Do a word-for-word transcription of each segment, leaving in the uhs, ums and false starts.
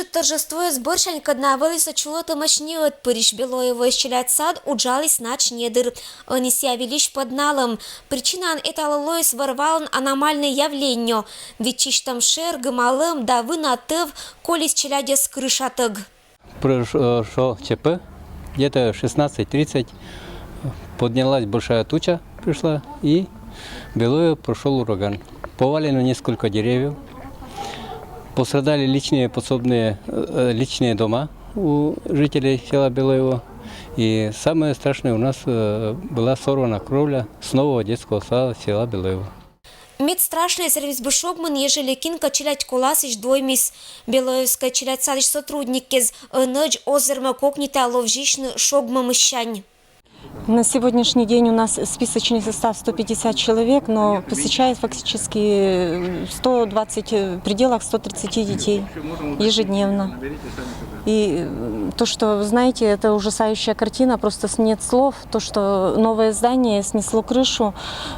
Торжествоэз бӧрсянь кӧдна вӧлі со чулӧтӧмӧсь неӧтпырысь. Белоевоысь челядьсад уджаліс нач недыр. Ӧні сійӧ вильысь пӧдналӧм. Причинаӧн эталӧ лоис вӧр-ваалын аномальнӧй явлениеӧ. Виччысьтӧм шер, гымалӧм да вына тӧв колис челядьӧс крышатӧг. Произошло ЧП. Где-то шестнадцать тридцать поднялась большая туча, пришла, и Белоево прошёл ураган. Повалено несколько деревьев. Пострадали личные подсобные, э, личные дома у жителей села Белоево. И самое страшное, у нас э, была сорвана кровля с нового детского сада села Белоево. Мед страшнӧйыс вермис бы шогмыны, ежели кин кӧ челядь коласысь доймис. Белоевскӧй челядьсадысь сотрудниккез ӧнӧдз оз вермӧ кокнитаӧ ловзисьны шогмӧмыссянь. На сегодняшний день у нас списочный состав сто пятьдесят человек, но посещает фактически сто двадцать, э, в пределах ста тридцати детей ежедневно. И э, то, что, вы знаете, это ужасающая картина, просто с- нет слов. То, что новое здание снесло крышу,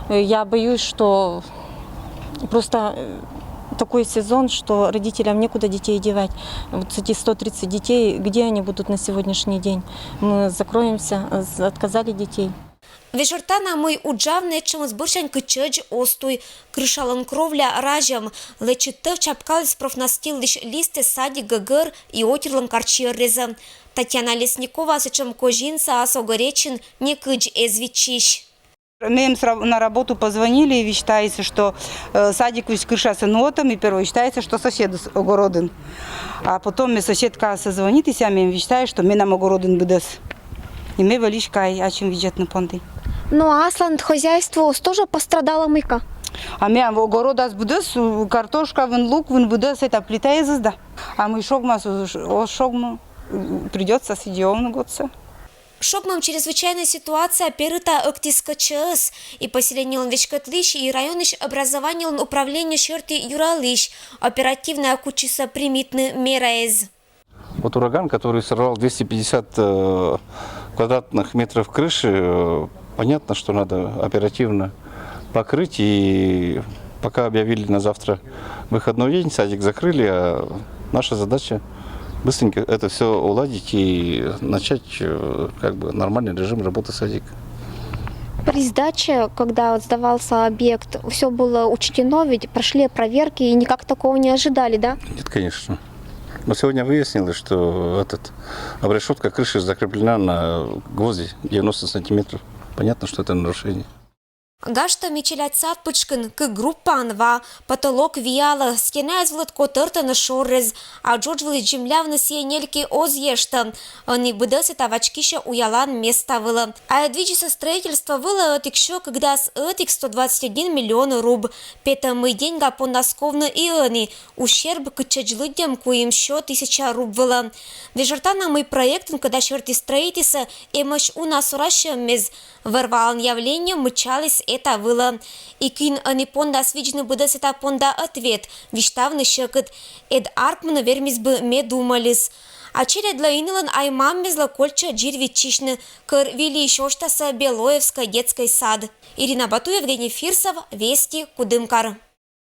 э, я боюсь, что просто э, такой сезон, что родителям некуда детей девать. Вот эти сто тридцать детей, где они будут на сегодняшний день? Мы закроемся, а з- отказали детей. Вежӧртана, мый уджавны этшӧмыс бӧрсянь кытчӧдз оз туй. Крышалӧн кровля разьӧм. Лэчыд тӧв чапкаліс профнастилысь листӧ садик гӧгӧр и отирлӧн картчиӧррезӧ. Татьяна Лесникова сэтшӧм козинсӧ ас огӧречын некыдз эз виччысь. Мем с раб- на работу позвонили и висьтаисны, что э, садикысь крышасӧ нуӧтӧм, и первой висьтаисны, что соседыс огородын. А потом ме соседкаӧс созвонитісям, и мем висьтаисны, что менам огородын быдӧс. И ме вӧлі кай, ачым видзӧдны понді. Ну а асланыд хозяйствоыс тоже пострадало мыйкӧ? А менам огородас быдӧс, у- картошка вын, лук вын, быдӧс, это плита эз ызда. А мый шогмас, оз ш- оз шогмы, придётся сідз овны годсӧ. Шогмӧм чрезвычайнӧй ситуация перита ӧктіс кӧ чӧс. И поселениелӧн веськӧдлысь, и районысь образованиелӧн управление серти юралысь оперативнӧя кутчисӧ примитны мераэз. Вот ураган, который сорвал двести пятьдесят э, квадратных метров крыши, э, понятно, что надо оперативно покрыть. И пока объявили на завтра выходной день, садик закрыли, а наша задача быстренько это все уладить и начать э, как бы нормальный режим работы садика. При сдаче, когда вот сдавался объект, все было учтено, ведь прошли проверки и никак такого не ожидали, да? Нет, конечно. Но сегодня выяснилось, что этот, обрешетка крыши закреплена на гвозди девяносто сантиметров. Понятно, что это нарушение. Гажтӧм и челядьсад пытшкын кык группаӧн ва. Потолок виалӧ, стенаэз вылыд котӧртӧны шоррез, а джоджвылысь землявны сійӧ нелькӧ оз ештӧ. Ӧні быдӧс это вачкисьӧ уялан места вылӧ. А ӧд видзисӧ строительство вылӧ ӧтик сё кыкдас ӧтик сто двадцать один миллион руб. Петӧ, мый деньга пондас ковны и ӧні. Ущерб кытчӧдз лыддьӧм куим сё тысяча руб вылӧ. Вежӧртана, мый проектын, кӧда серти строитісӧ, эмӧсь уна сора сьӧм мез. Вӧр-ваалӧн явлениеӧ мыччаліс это вылӧ. И кин ӧні пондас видзны быдӧс это понда ответ, висьтавны сьӧкыд. Ӧд артмыны вермис бы, ме думаліс. А челядьлӧ и нылӧн ай-маммезлӧ кольччӧ дзирвитчысьны, кӧр вильысь осьтасӧ Белоевскӧй детскӧй сад. Ирина Бату, Евгений Фирсов, Вести, Кудымкар.